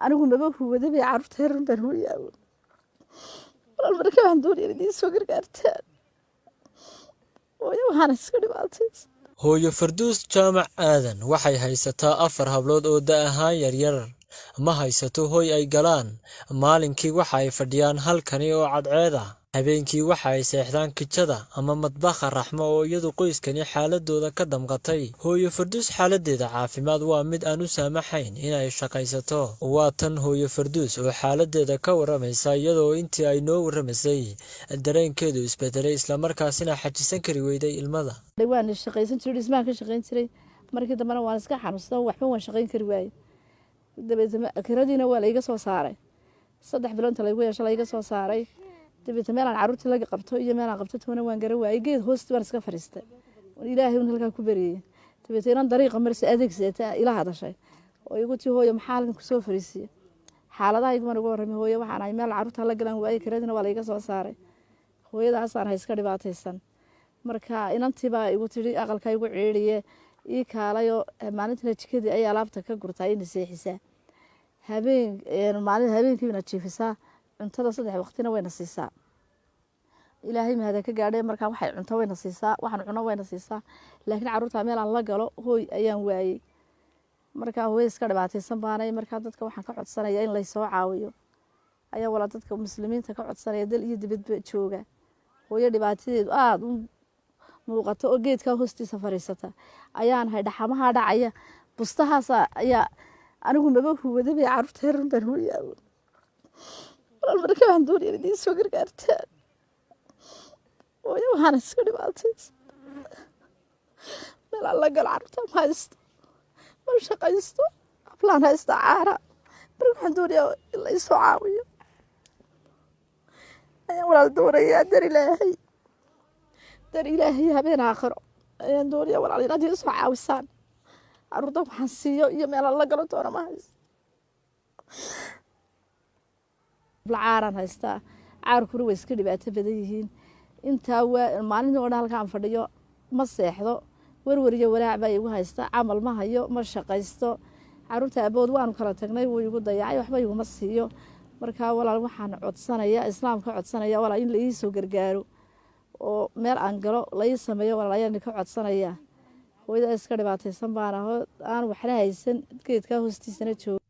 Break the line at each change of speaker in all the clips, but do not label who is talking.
Anigu maba huwadabay, carruurta yaryar baan huwiyaa. Walaal, marka waxaan doonaya inaad ii soo gargaartaan. Hooyo waxaana iska dhibaataysan.
Hooyo Farduus Jaamac Aadan waxay haysataa afar hablood oo da' ahaan yaryar. Ma haysato hoy ay galaan. Maalinkii waxa ay fadhiyaan halkani oo cadceed ah. Habeenkii waxa ay seexdaan kijada ama madbakha Raxmo oo iyadu qoyskani xaaladooda ka damqatay. Hooyo Farduus xaaladeeda caafimaad waa mid aan u saamaxayn inay shaqaysato. Waa tan Hooyo Farduus oo xaaladeeda ka waramaysa, iyadoo intii ay noo warramaysay dareenkeedu isbedelay, islamarkaasina xajisan kari weyday ilmada.
Waan shaqaysan jiray, dhismahan ka shaqayn jiray. Markii dambena waan iska xanuunsada, waxba waan shaqayn kari waayey. Dabeetna kiradiina waa laiga soo saaray. 3 bilood inta laygu yeesho laiga soo saaray. Dabeetna meel aan carruurtii laga qabto iyo meel aan qabto toona waan garan waayey. Geed hoosti baan iska fadhiistay, Ilaahay un halkaa ku bariyey. Dabeetna inan dariiqa marse adeegseeta ila hadashay oo igu tii: "Hooyo, maxaa halkan kusoo fariisiye?" Xaaladaha igumaan uga warramay. "Hooyo, waxaan ahay meel carruurta la galan waayey, kiradiina waa laiga soo saaray, hooyadaasaan hay iska dhibaataysan." Marka inantiibaa igu tidhi: "Aqalka igu ciidiye, ii kaalayoo." Maalintina jikadii ayay alaabta ka gurtaa, ina seexisaa habeen, maalin habeenkiina jiifisaa. Cuntada saddex waqtina wayna siisaa, Ilaahay mahada ka gaadhay. Markaa waxay cunto wayna siisaa, waxaan cuno wayna siisaa, laakiin carruurta meel aan la galo, hooy ayaan waayey. Markaa hooya iska dhibaataysan baanay. Markaa dadka waxaan ka codsanaya in laysoo caawiyo ayaa walaa dadka muslimiinta ka codsanaya, dal iyo dibadba jooga. Hooyo dhibaatadeedu aada u muuqato oo geedkaa hoostiisa fadhiisata ayaan hay. Dhaxamaha dhacaya, bustahaasa ayaa anigu maba huwadabay, carruurta yaryar baan huwiyaa. Walaal, marka waxaan doonaya inaad ii soo gargaartaan. Hooyo waxaana iska dhibaataysan, meel aan la galo carruurta ma haysto, ma shaqaysto, hablaan haysta caara. Marka waxaan doonayaa in la isoo caawiyo ayaan walaal doonayaa. Dar Ilaahay, dar Ilaahay, habeen aakhiro ayaan doonaya walaal inaad ii soo caawisaan. Carruurta waxaan siiyo iyo meel aan la galo doona ma haysto. Caaraan haystaa, caarkuna way iska dhibaato badan yihiin. Intaa waa maalintii o dhan halkaan fadhiyo, ma seexdo, werwer iyo walaac baa igu haysta. Camal ma hayo, ma shaqaysto. Caruurta abood waanu kala tagnay, wuu igu dayacay, waxba iguma siiyo. Markaa walaal, waxaan codsanaya, islaamka codsanaya walaal, in la iisoo gargaaro oo meel aan galo la ii sameeyo. Walaal, ayaan ka codsanaya. Hooyada iska dhibaataysan baan aho, aan waxna haysan, geedkaa hoostiisana jooga.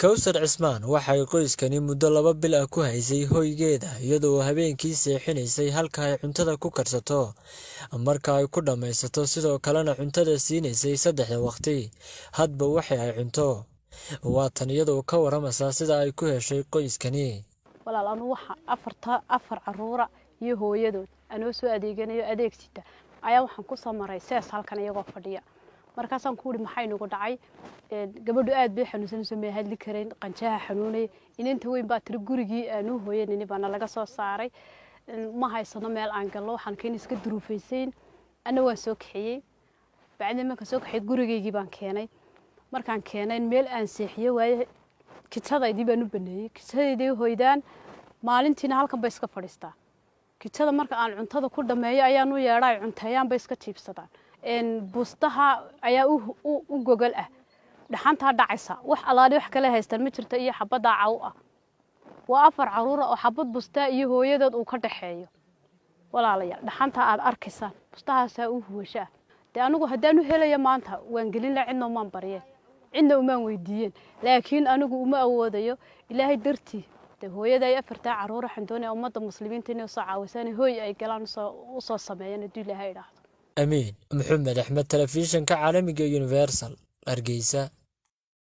Kowsar Cismaan waxay qoyskani muddo 2 bil ah ku haysay hoygeeda, iyadoo habeenkii seexinaysay halka ay cuntada ku karsato marka ay ku dhammaysato, sidoo kalena cuntada siinaysay saddexda waqti hadba waxay ay cunto. Waa tan iyadoo ka waramaysaa sida ay ku heshay qoyskani.
Walaal, anu waxa afarta afar caruura iyo hooyadood anoo soo adeeganayo, adeeg sita ayaa waxaan ku soo maray sees halkan iyagoo fadhiya. Markaasaan ku uri: "Maxay nagu dhacay?" Gabadhu aad bay xanuunsanayso, may hadli karayn, qanjaha xanuunaya. Inanta weyn baa tiri: "Gurigii aanu hooyanini baana laga soo saaray, ma haysano meel aan gallo, waxaan keeni iska duruufaysayn." Anna waan soo kaxeeyey. Bacdii markaan soo kaxeeyey, gurigaygii baan keenay. Markaan keenay, meel aan seexiyo waaye, kijadaydii baan u baneeyey. Kijadaydii hoydaan, maalintiina halkan bay iska fadhiistaa. Kijada marka aan cuntada ku dhameeyo ayaan u yeedhaa, ay cunteeyaan, bay iska jiibsadaan. Bustaha ayaa u gogol ah. Dhaxantaa dhacaysa, wax alaali wax kale haystaan ma jirto iyo xabaddaa caw ah. Waa afar caruura oo xabad bustaa iyo hooyadood uu ka dhaxeeyo. Walaalayaal, dhaxantaa aad arkaysaan bustahaasaa u huwashaa. Dee anigu haddaan u helayo maanta waan gelin laha, cidna umaan baryeen, cidna umaan weydiiyeen, laakiin anigu uma awoodayo. Ilaahay dartii dee hooyada ay afartaa caruur waxaan doonaya ummadda muslimiinta inay usoo caawisaan, hooy ay galaan usoo sameeyaan, haddii Ilaahay idhaahdo.
Amiin Maxamed Axmed, telefishinka caalamiga Universal, Hargeysa.